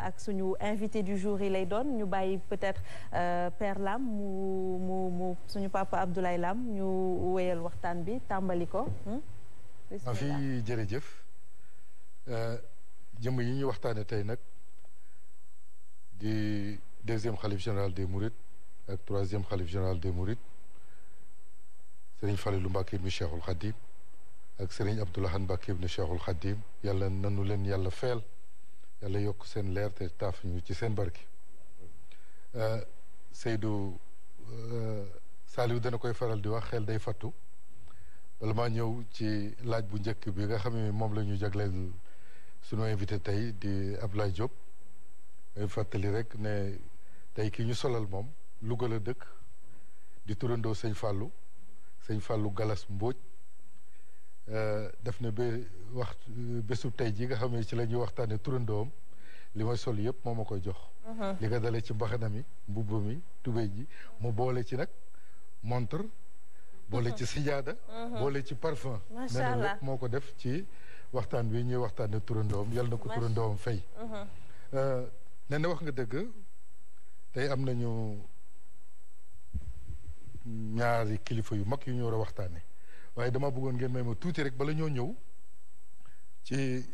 ak suñu invité du jour yi lay doon ñu bàyyi peut-être Père Lam mu suñu papa Abdoulaye Lam ñu wéyal waxtaan bi tàmbali ko. ma fi jërëjëf jëmm yi ñu waxtaane tey nag di deuxième xalif général des Mourides ak troisième xalif général des Mourides Serigne Falilou Mbacké ibn Cheikhul Khadim ak Serigne Abdoulahan Mbacké ibn Cheikhul Khadim yàlla nanu leen yàlla feel yàlla yokk seen leer te taaf ñu ci seen barke. Seydou Saliou dana koy faral di wax xel day fattu wala maa ñëw ci laaj bu njëkk bi nga xam ne moom la ñu jagleel sunu invité tey di Abdoulaye Diop fàttali rek ne tey ki ñu solal moom Louga la dëkk di turandoo sëñ Fallou Galas Mbodj def na ba wax bésu tey ji nga xam ne ci la ñuy waxtaane turandoom li may sol yëpp moo ma koy jox li nga dalee ci mbaxana mi mbubb mi tubéy ji mu boole ci nag montre boole ci sijaada boole ci parfum nee na lépp moo ko def ci waxtaan bi ñuy waxtaane turandoom yal na ko turandoom fay nee na wax nga dëgg tey am nañu ñaari kilifa yu mag yu ñu war a waxtaane waaye dama bëggoon ngeen may ma tuuti rek bala ñoo ñëw ci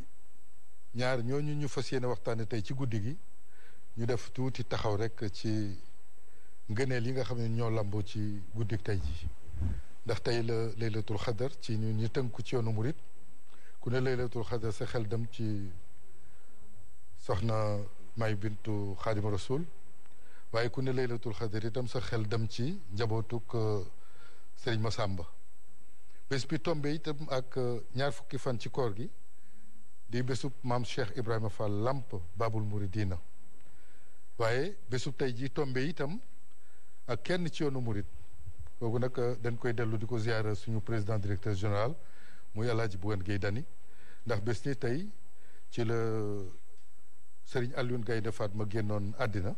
ñaar ñooñu ñu fas yéene waxtaane tey ci guddi gi ñu def tuuti taxaw rek ci ngëneel yi nga xam ne ñoo lamboo ci guddi tey ji ndax tey la laylatul xadar ci ñu tënku ci yoonu murit ku ne laylatul xadar sa xel dem ci soxna May bintu Xaadima Rasul waaye ku ne laylatul xadar itam sa xel dem ci njabootuk Sëriñ Masamba bés bi tombe itam ak ñaar fukki fan ci koor gi di bésub maam Cheikh Ibrahima Fall Lamp Babul Muridina waaye bésub tey ji tombe itam ak kenn ci yoonu murit kooku nag dañ koy dellu di ko ziyaara suñu président directeur général muy Alaaji Bougane Gueye Dany ndax bés ni tey ci la Serigne Alioune Gaynde Fatma génnoon àddina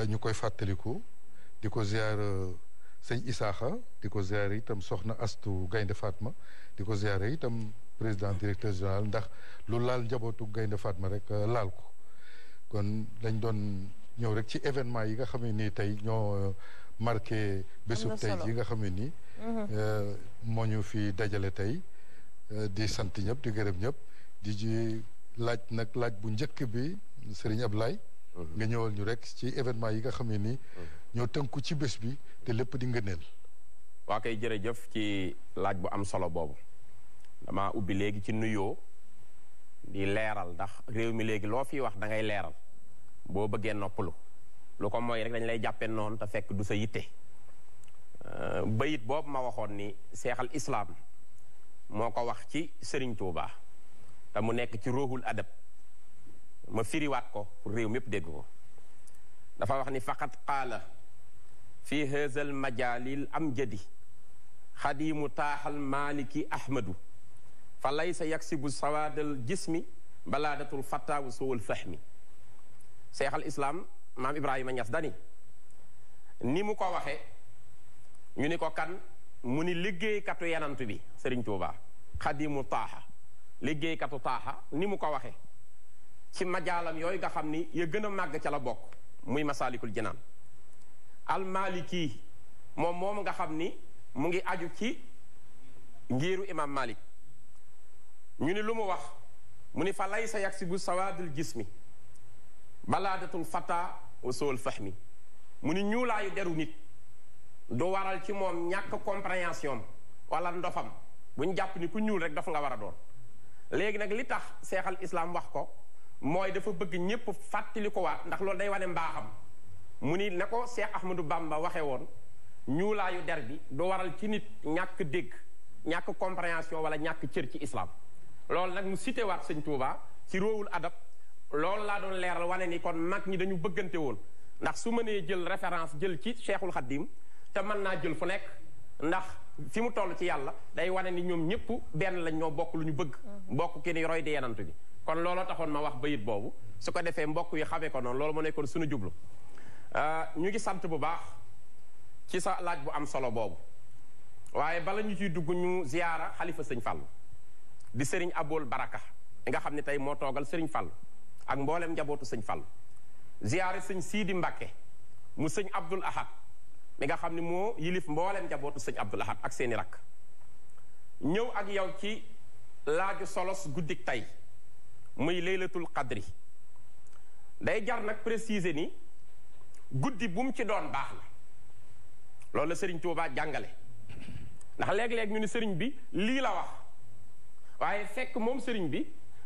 ñu koy fàttaliku di ko ziyaara sëñ Isaaxa di ko ziyaara itam soxna Astu Gaynde Fatma di ko ziyaara itam président directeur général ndax lu laal njabootu Gaynde Fatma rek laal ko kon dañ doon ñëw rek ci événement yi nga xam ne nii tey ñoo marqué bésub tey yi nga xam ne nii moo ñu fi dajale tey di sant ñëpp di gërëm ñëpp di ji laaj nag laaj bu njëkk bi Serigne Ablaye nga ñëwal ñu rek ci événement yi nga xam ne nii ñoo tënku ci bés bi te lépp di ngëneel. waa kay jërëjëf ci laaj bu am solo boobu dama ubbi léegi ci nuyoo di leeral ndax réew mi léegi loo fi wax da ngay leeral boo bëggee noppalu lu ko mooy rek dañ lay jàppee noonu te fekk du sa yitte bayit boobu ma waxoon ni seexal islaam moo ko wax ci Serigne Touba te mu nekk ci ruuhul adab ma firiwaat ko pour réew mépp dégg ko dafa wax ni faqat qaala fi haazal majaalil amjadi xadimu taaxal maliki ahmadu fa laysa yaksibu sawaadal jismi balaadatul fattaawu sowal fahmi seexal islaam maam Ibrahima Ñas dani ni mu ko waxe ñu ni ko kan mu ni liggéeykatu yanantu bi Sëriñ Tuuba xadimu taaxa liggéeykatu taaxa ni mu ko waxe ci majaalam yooyu nga xam ni ya gën a màgg ca la bokk muy masaalikul jinaan almaliki moom nga xam ni mu ngi aju ci ngiiru imam Malik ñu ni lu mu wax mu ni fa laysa yaksibu sawaadul jismi balaadatul fata wa sool fahmi mu ni ñuulaayu deru nit du waral ci moom ñàkk compréhension wala ndofam bu ñu jàpp ni ku ñuul rek dafa nga war a doon léegi nag li tax seexal islam wax ko mooy dafa bëgg ñépp fàttali ko waat ndax loolu day wane mbaaxam mu ni ne ko Cheikh Ahmadou Bamba waxe woon ñuulaayu der bi du waral ci nit ñàkk dégg ñàkk compréhension wala ñàkk cër ci islam loolu nag mu cité waat sëñ Touba ci róowul adab loolu laa doon leeral wane ni kon mag ñi dañu bëggante woon ndax su mënee jël référence jël ci Cheikhul Khadim te mën naa jël fu nekk ndax fi mu toll ci yàlla day wane ni ñoom ñëpp benn lañ ñoo bokk lu ñu bëgg bokk ki ni roy di yenant bi kon looloo taxoon ma wax bayit boobu su ko defee mbokk yi xamee ko noonu loolu mu nekkoon suñu jublu ñu ngi sant bu baax ci sa laaj bu am solo boobu waaye bala ñu ciy dugg ñu ziyaara xalifa sëñ Fallu di sëriñ Abool Baraka nga xam ne tey moo toogal sëriñ Fallu ak mboolem njabootu sëñ Fall ziyaare sëñ Siidi Mbàkke mu sëñ Abdul Ahad mi nga xam ne moo yilif mboolem njabootu sëñ Abdul Ahad ak seeni rakk ñëw ak yow ci laaju solos guddik tey muy laylatul qadri day jar nag préciser ni guddi bu mu ci doon baax na loolu la sëriñ Tuubaa jàngale ndax léeg-léeg ñu ni sëriñ bi lii la wax waaye fekk moom sëriñ bi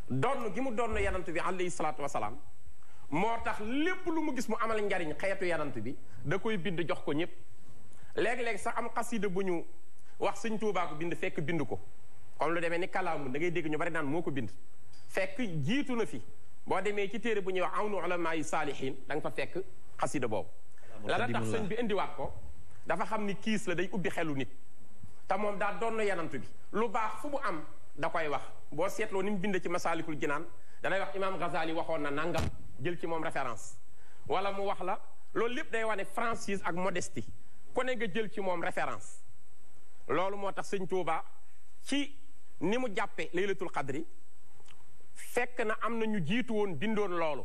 donn gi mu donn yanant bi alayhi salaatu wasalaam moo tax lépp lu mu gis mu amal njariñ xeetu yanant bi da koy bind jox ko ñépp léeg-léeg sax am xasida bu ñu wax sëñ Tuubaa ko bind fekk bind ko comme lu demee ni kalaamu da ngay dégg ñu bari naan moo ko bind fekk jiitu na fi boo demee ci téere bu ñuy wax awnu ulamaa yi saalihiin da nga fa fekk xasida boobu la tax sëñ bi indiwaat ko dafa xam ni kiis la day ubbi xelu nit te moom daa doon yanant bi lu baax fu mu am da koy wax boo seetloo ni mu bind ci masaalikul jinaan danay wax imaam Ghazali waxoon na nangam jël ci moom référence wala mu wax la loolu lépp day wane franchise ak modestie ku ne nga jël ci moom référence loolu moo tax sëñ Tuubaa ci ni mu jàppe laylatul qadri fekk na am na ñu jiitu woon bindoon loolu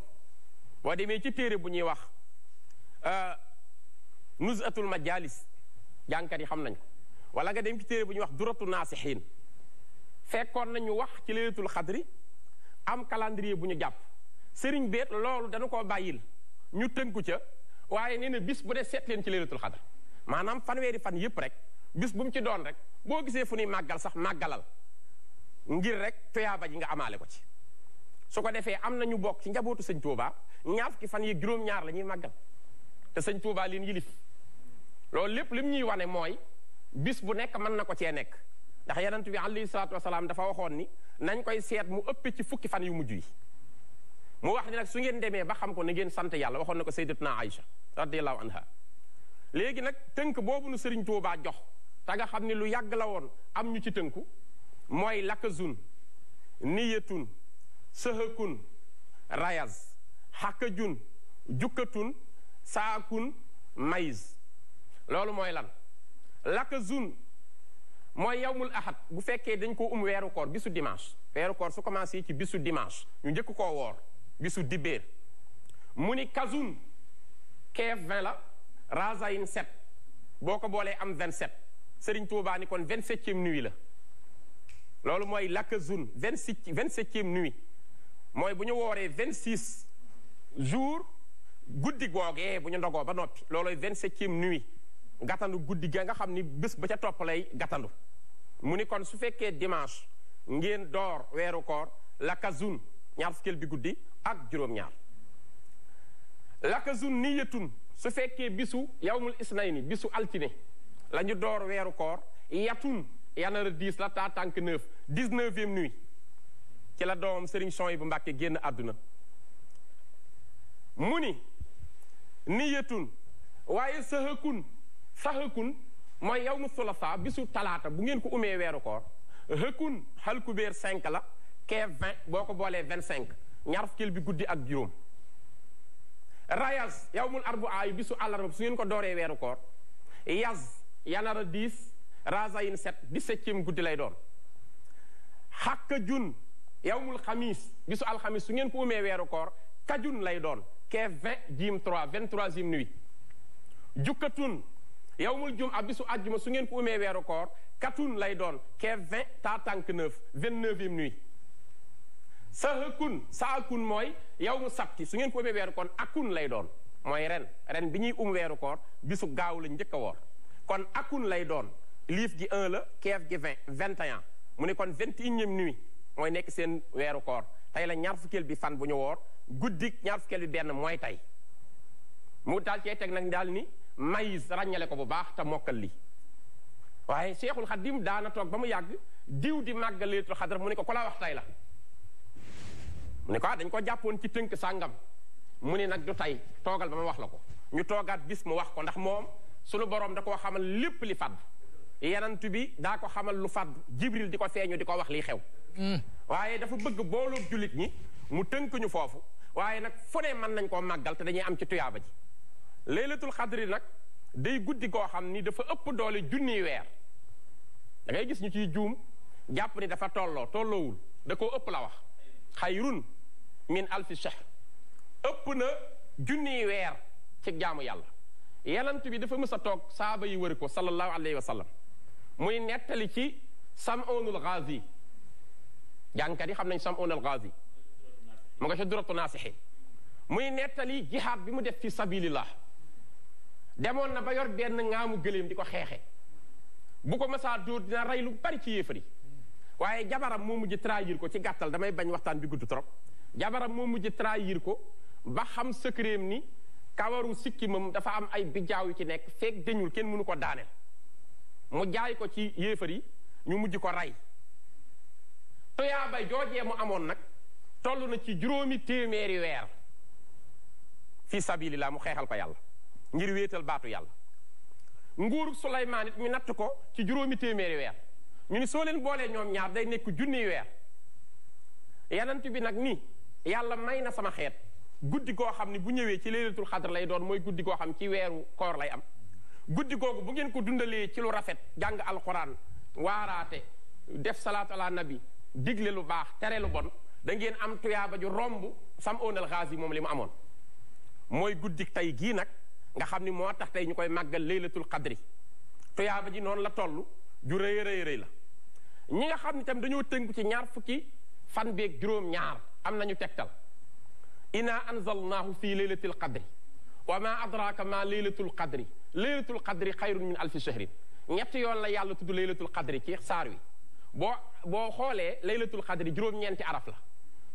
boo demee ci téere bu ñuy wax nuzhatul majalis jàngkat yi xam nañ ko wala nga dem ci téere bu ñuy wax duratu naasixiin fekkoon nañu wax ci laylatul qadri am calendrier bu ñu jàpp sëriñ beet loolu dana koo bàyyil ñu tënku ca waaye nee na bis bu dee seet leen ci laylatul qadr maanaam fanweeri fan yépp rek bis bu mu ci doon rek boo gisee fu ñuy màggal sax màggalal ngir rek tuyaaba ji nga amaale ko ci su ko defee am na ñu bokk ci njabootu sëñ Tuubaa ñaar fukki fan yi juróom-ñaar la ñuy màggal te sëñ Tuubaa leen yilif loolu lépp lim ñuy wane mooy bis bu nekk mën na ko cee nekk ndax yonent bi alayhi salaatu wasalaam dafa waxoon ni nañ koy seet mu ëpp ci fukki fan yu mujj yi mu wax ni nag su ngeen demee ba xam ko na ngeen sant yàlla waxoon na ko sayyidatuna Aïcha radiyallahu anha léegi nag tënk boobu nu sëriñ Tuubaa jox te nga xam ne lu yàgg la woon am ñu ci tënku mooy lakazun niyatun sëhëkun rayaz xàkkajun jukkatun saakun mayiz loolu mooy lan lakazun mooy yawmul ahad bu fekkee dañ ko weeru koor bisu dimanche weeru koor su commencé ci bisu dimanche ñu njëkk koo woor bisu dibéer mu ni kazun keef 20 la razayin 7 boo ko boolee am 27 Sëriñ Tuubaa ni kon 27e nuit la loolu mooy lakazun 27e nuit mooy bu ñu wooree 26 jours guddi googee bu ñu ndogoo ba noppi looloy 27e nuit gàttandu guddi ga nga xam ni bés ba ca topp lay gàttandu mu ni kon su fekkee dimanche ngeen door weeru koor lakazun ñaar fukkeel bi guddi ak juróom-ñaar lakazun niyatun su fekkee bisu yawmul isnayni bisu altine la ñu door weeru koor yatun yanara 10 la taa tànk 9 19e nuit ci la doomam sëriñ Son bu Mbàkke génn àdduna mu ni niyatun waaye saxëkun mooy yawmu sulasa bisu talaata bu ngeen ko umee weeru koor hëkkun xalkubeer 5 la keef 20 boo ko boolee 25 ñaar fukkeel bi guddi ak juróom rayas yawmul arbaa yi bisu àllarba su ngeen ko dooree weeru koor yaz yanara 10 razayin 7 17e guddi lay doon xàkka yawmul xamis bisu alxamis su ngeen ko umee weeru koor kajun lay doon keef 20 jiim 3 23e nuit jukkatun yawmul juma bisu àjjuma su ngeen ko umee weeru koor katun lay doon keef 20 taa tànk 9 29e nuit saakun mooy yawmu sabti su ngeen ko umee weeru koor akun lay doon mooy ren bi ñuy weeru koor bisu gaaw la njëkk a woor kon akun lay doon liif gi 1 la keef gi 20 21 mu ne kon 21e nuit mooy nekk seen weeru koor tey la ñaar fukkeel bi fan bu ñu woor guddik ñaar fukkeel bi benn mooy tey mu daal cee teg nag daal ni mayis ràññale ko bu baax te mokkal li waaye Cheikhul Khadim daana toog ba mu yàgg diw di màggal Laylatul Qadr mu ne ko ku la wax tey la mu ne ko dañ ko jàppoon ci tënk sàngam mu ne nag du tey toogal ba ma wax la ko ñu toogaat bis mu wax ko ndax moom sunu borom da koo xamal lépp li fàdd yenant bi daa ko xamal lu fàdd Jibril di ko feeñu di ko wax liy xew waaye dafa bëgg booloo jullit ñi mu tënk ñu foofu waaye nag fu ne mën nañ koo màggal te dañuy am ci tuyaaba ji Laylatul Qadri nag day guddi koo xam ni dafa ëpp doole junniy weer da ngay gis ñu ciy juum jàpp ni dafa tolloowul da koo ëpp la wax xayrun min alfi shahr ëpp na junniy weer ci jaamu yàlla yonent bi dafa mës a toog saaba yi wër ko sallallahu alayhi wa sallam muy nettali ci Sam'unul Ghazi jàngkat yi xam nañ Sam'unul Ghazi mu nga ca Duratu Naasihin muy nettali jihaad bi mu def fi sabilillah demoon na ba yor benn ngaamu gëléem di ko xeexe bu ko mësaa dóor dina rey lu bari ci yéefari waaye jabaram moo mujj trahir ko ci gàttal damay bañ waxtaan bi gudd trop jabaram moo mujj trahir ko ba xam secret ni kawaru sikkimam dafa am ay bijaaw yu ci nekk feeg deñul kenn mënu ko daaneel mu jaay ko ci yéefari ñu mujj ko rey tuyaabay joojee mu amoon nag toll na ci 800 weer fi sabilillah mu xeexal ko yàlla ngir wéetal baatu yàlla nguurug Suleymaan it ñu natt ko ci 800 weer ñu ni soo leen boolee ñoom ñaar day nekk junniy weer yanant bi nag ni yàlla may na sama xeet guddi goo xam ne bu ñëwee ci laylatul xadr lay doon mooy guddi goo xam ci weeru koor lay am guddi googu bu ngeen ko dundalee ci lu rafet jàng alquran waaraate def salaatu ala nabi digle lu baax tere lu bon da ngeen am tuyaaba ju romb Sam'unul Ghazi moom li mu amoon mooy guddi tey gii nag nga xam ni moo tax tey ñu koy màggal laylatul qadri tuyaaba ji noonu la toll ju rëy rëy la ñi nga xam ne tam dañoo tënku ci ñaar fukki fan beeg juróom-ñaar am nañu tegtal inna anzalnaahu fi laylatil qadri wa ma adraka ma laylatul qadri laylatul qadri xayrun min alfi shahrin ñetti yoon la yàlla tudd laylatul qadri ci saar wi boo xoolee laylatul qadri juróom-ñeenti araf la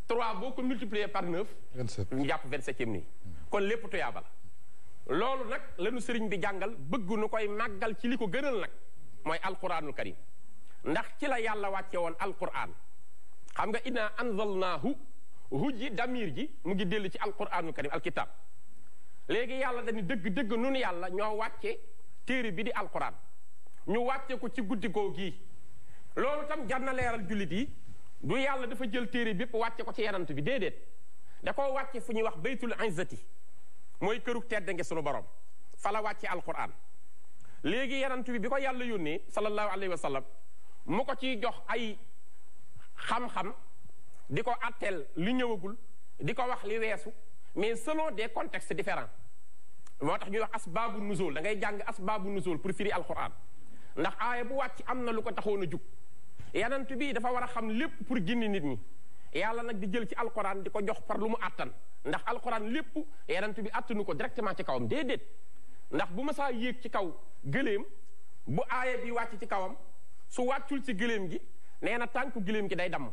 3 boo ko multiplier par 9 27 ñu jàpp 27e nii kon lépp tuyaaba la loolu nag lanu sëriñ bi jàngal bëgg nu koy màggal ci li ko gënal nag mooy alquranul karim ndax ci la yàlla wàcce woon alquran xam nga inna anzalnaahu hu ji damir ji mu ngi dellu ci alquranul karim alkitab léegi yàlla dañu dëgg nun yàlla ñoo wàcce téere bi di alquran ñu wàcce ko ci guddi goo gii loolu tam jar na leeral jullit yi du yàlla dafa jël téere bépp wàcce ko ci yanant bi déedéet da koo wàcce fu ñuy wax baytul izzati mooy kërug tedd nge sunu borom fa la wàcce alquran léegi yanant bi ko yàlla yónnee sallallahu alayhi wa sallam mu ko ciy jox ay xam-xam di ko atteel li ñëwagul di ko wax li weesu mais selon des contextes différents moo tax ñuy wax asbaabu nuzul da ngay jàng asbaabu nuzul pour firi alquran ndax aaya bu wàcc am na lu ko taxoon a jug yanant bi dafa war a xam lépp pour gindi nit ñi yàlla nag di jël ci alquran di ko jox par lu mu àttan ndax alquran lépp yanant bi àttanu ko directement ci kawam déedéet ndax bu masaa yéeg ci kaw gëléem bu aaya bi wàcc ci kawam su wàccul ci gëléem gi nee na tànku gëléem gi day damm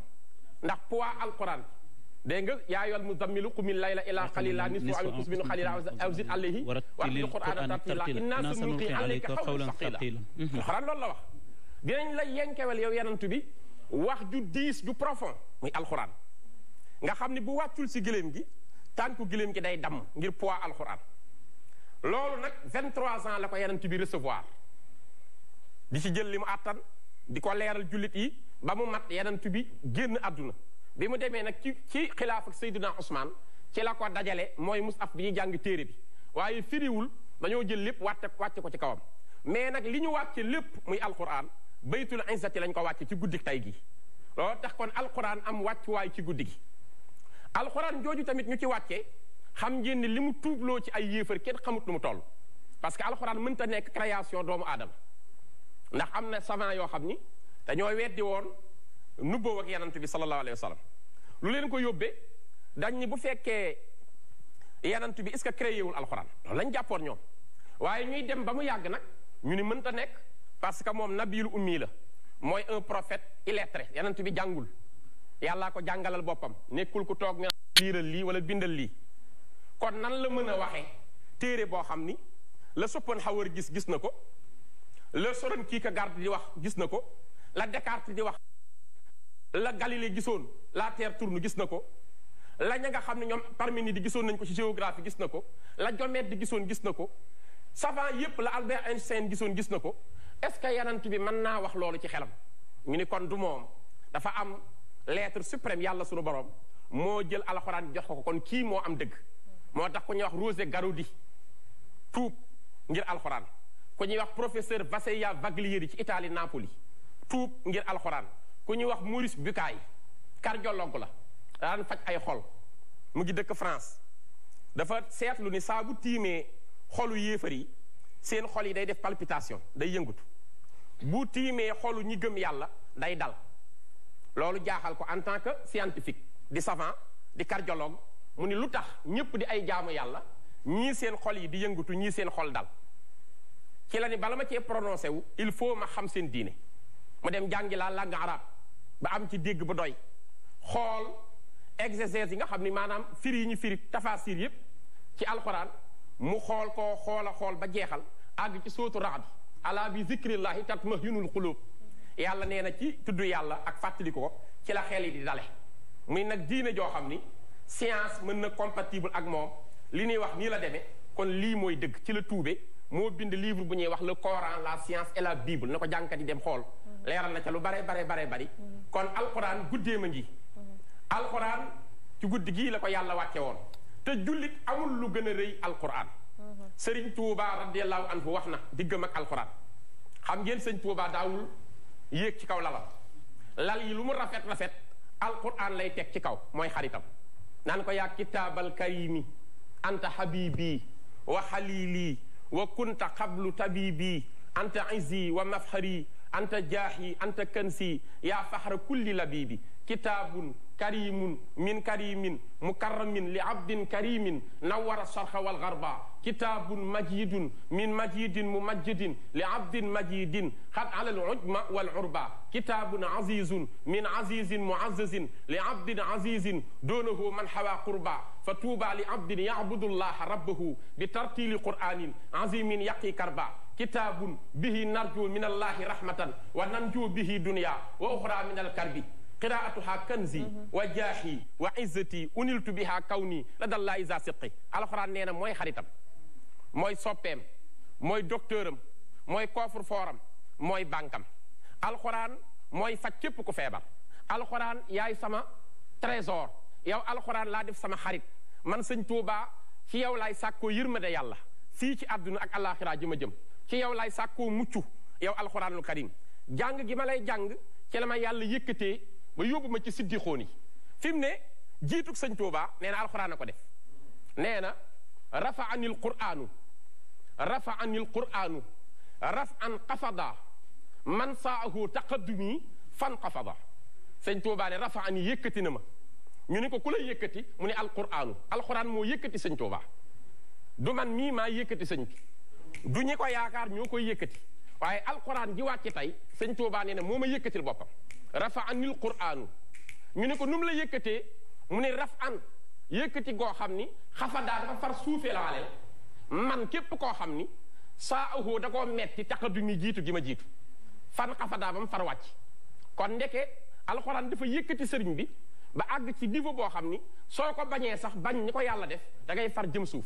ndax poids alquran dégg nga yaa ayyuhal muzammilu qumil layla illa qalila nisfahu aw inqus minhu qalila aw zid alayhi warattilil qur'ana tartila inna sanulqi alayka qawlan thaqila alquran loolu la wax dinañ la yenkewel yow yanantu bi wax ju diis ju profond muy alquran nga xam ne bu wàccul si gëléem gi tànku gëléem gi day damm ngir poids alquran loolu nag 23 ans la ko yanantu bi recevoir di ci jël li mu àttan di ko leeral jullit yi ba mu mat yanantu bi génn àdduna bi mu demee nag ci xilaaf ak Seydina Ousmane ci la ko dajale mooy musaf bi ñuy jàng téere bi waaye firiwul dañoo jël lépp wàcce ko ci kawam mais nag li ñu wàcce lépp muy alquran baytul izzati lañ ko wàcce ci guddi tey gi loolu tax kon alquran am wàccuwaay ci guddi gi alquran jooju tamit ñu ci wàcce xam ngeen ni li mu tuubloo ci ay yéefar kenn xamut lu mu toll parce que alquran mënta nekk création doomu aadama ndax am na savant yoo xam ni dañoo weddi woon nubboo ak yanant bi sallallahu alayhi wa sallam lu leen ko yóbbee dañ ni bu fekkee yanant bi est-ce que créé wul alxuraan loolu lañ jàppoon ñoom waaye ñuy dem ba mu yàgg nag ñu ni mënta nekk parce que moom nabiul ummi la mooy un prophète illettré yanant bi jàngul yàllaa ko jàngalal boppam nekkul ku toog ne liiral lii wala bindal lii kon nan la mën a waxee téere boo xam ni la Schopenhauer gis na ko la Soren Kierkegaard di wax gis na ko la Descartes di wax la Galilée gisoon la terre tourne gis na ko la ña nga xam ne ñoom Parménide di gisoon nañ ko ci géographie gis na ko la Diomède di gisoon gis na ko savant yépp la Albert Einstein gisoon gis na ko est-ce que yanant bi mën naa wax loolu ci xelam ñu ni kon du moom dafa am l'être suprême yàlla sunu borom moo jël alxuraan jox ko kon kii moo am dëgg moo tax ku ñuy wax Rosé Garaudy tuub ngir alxuraan ku ñuy wax professeur Vasseria Vaglieri ci Italie Napoli tuub ngir alxuraan ku ñuy wax Maurice Bucaille cardiologue la daan faj ay xol mu ngi dëkk France dafa seetlu ni saa bu tiimee xolu yéefar yi seen xol yi day def palpitation day yëngutu bu tiimee xolu ñi gëm yàlla day dal loolu jaaxal ko en tant que scientifique di savant di cardiologue mu ni lu tax ñépp di ay jaamu yàlla ñii seen xol yi di yëngutu ñii seen xol dal ci la ni bala ma cee prononcé wu il faut ma xam seen diine mu dem jàngi laa langue arabe ba am ci dégg ba doy xool exégèse yi nga xam ni maanaam firi yi ñu firi tafasir yépp ci alxuraan mu xool koo xool ba jeexal àgg ci sootu Ra'd ala bi zikrillahi tatma'innul qulub yàlla nee na ci tudd yàlla ak fàttali ko ci la xel yi di dale muy nag diine joo xam ni science mën na compatible ak moom li ñuy wax nii la demee kon lii mooy dëgg ci la tuube moo bind livre bu ñuy wax le Coran la science et la Bible na ko jàngkat yi dem xool leeral na ca lu bare bari kon alxuraan guddee ma ngi alxuraan ci guddi gii la ko yàlla wàcce woon te jullit amul lu gën a rëy alxuraan sëriñ Tuuba radiyallahu anhu wax na diggam ak alxuraan xam ngeen sëñ Tuuba daawul yéeg ci kaw lal yi lu mu rafet alxuraan lay teg ci kaw mooy xaritam naan ko yaa kitaabal karimi anta habibi wa xalili wa kunta qablu tabibi anta izzi wa mafxari anta jaahi anta kansi yaa faxra kulli labibi kitaabun karimun min karimin mukarramin li abdin karimin nawara sarxa walgarba kitaabun majidun min majidin mumajjidin li abdin majidin xad ala alujma walurba kitaabun azizun min azizin muazzazin li abdin azizin doonahu man xawa qurba fa tuuba li abdin yacbudu llaha rabbahu bi tartili qur'anin azimin yaqi karba kitaabun bihi narju min allahi rahmatan wa nanju bihi dunya wa uxra min alkarbi qiraatuha kanzi wa jaahi wa izzati uniltu biha kawni la dallaa isa siqi alxuraan nee na mooy xaritam mooy soppeem mooy docteuram mooy coffre-fortam mooy bànkam alxuraan mooy faj képp ku feebar alxuraan yaay sama trésor yow alxuraan laa def sama xarit man sëñ Tuubaa ci yow laay sàkkoo yërmande yàlla fii ci àdduna ak alaxira ji ma jëm ci yow laay sàkkoo mucc yow alxuraanul karim jàng gi ma lay jàng ci la ma yàlla yëkkatee ba yóbbu ma ci siddixoon yi fi mu ne jiitug sëñ Tuubaa nee na alxuraan a ko def nee na rafa anil qur'aanu raf an qafada man saahu taqaddumi fan qafada sëñ Tuubaa ne rafa an yëkkati na ma ñu ni ko ku lay yëkkati mu ne alxuraan moo yëkkati sëñ Tuubaa du man mii maa yëkkati sëñ bi du ñi ko yaakaar ñoo koy yëkkati waaye alxuraan ji wàcc tey sëñ Tuubaa nee na moo ma yëkkatil boppam rafa anil qur'aanu ñu ne ko nu mu la yëkkatee mu ne raf an yëkkati goo xam ni xafadaa dafa far suufee laaleel man képp koo xam ni saa ahoo da koo metti taxadu mi jiitu gi ma jiitu fan xafadaa ba mu far wàcc kon ndeke alxuraan dafa yëkkati sëriñ bi ba àgg ci niveau boo xam ni soo ko bañee sax bañ ni ko yàlla def da ngay far jëm suuf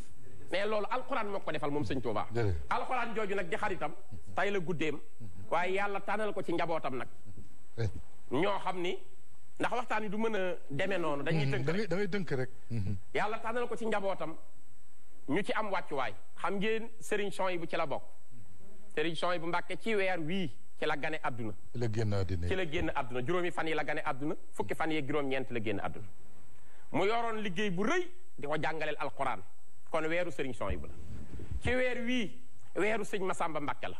mais loolu alxuraan moo ko defal moom sëñ Tuubaa alxuraan jooju nag di xaritam tay la guddeem waaye yàlla tànnal ko ci njabootam nag ñoo xam ni ndax waxtaan yi du mën a demee noonu dañuy tënk rek da ngay dënk rek yàlla tànnal ko ci njabootam ñu ci am wàccuwaay xam ngeen Serigne Souhaïbou bu ci la bokk Serigne Souhaïbou bu Mbàkke ci weer wii ci la gane àdduna ci la génn àdduna juróomi fan yi la gane àdduna fukki fan yi juróom-ñeent la génn àdduna mu yoroon liggéey bu rëy di ko jàngaleel alquran kon weeru Serigne Souhaïbou la ci weer wii weeru sëñ Masamba Mbàkke la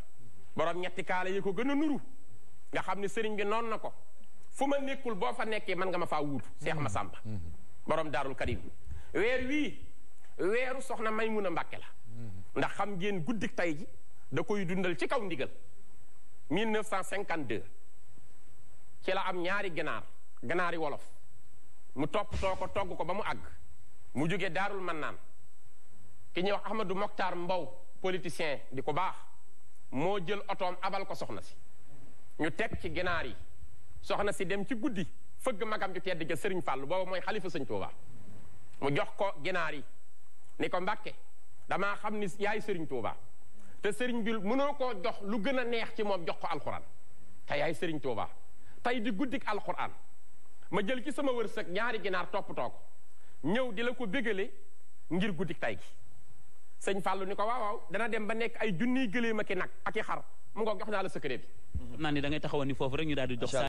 borom ñetti kaala yi ko gën a nuru nga xam ne sëriñ bi noonu na ko fu ma nekkul boo fa nekkee mën nga ma faa wuutu Seex Masamba borom daarul karim weer wii weeru soxna Maymuna Mbàkke la ndax xam ngeen guddik tay ji da koy dundal ci kaw ndigal 1952 ci la am ñaari ganaari wolof mu toppatoo ko togg ko ba mu àgg mu jóge daarul mannaan ki ñuy wax Ahmadou Mokhtar Mbow politicien di ko baax moo jël otoom abal ko soxna si ñu teg ci ginaar yi soxna si dem ci guddi fëgg magam ju tedd ja Sëriñ Fàllu booba mooy xalifa sëñ Tuubaa mu jox ko ginaar yi ni ko Mbàkke damaa xam ni yaay Sëriñ Tuubaa te sëriñ bi mënoo koo jox lu gën a neex ci moom jox ko alxuraan te yaay Sëriñ Tuubaa tey di guddik alxuraan ma jël ci sama wërsëg ñaari ginaar toppatoo ko ñëw di la ko bégale ngir guddik tay gi sëñ Fàllu ni ko waaw dana dem ba nekk ay junniy gëléem ak i nag ak i xar mu ngo jox naa la secret bi naa ni da ngay taxawoon ni foofu rek ñu daal di jox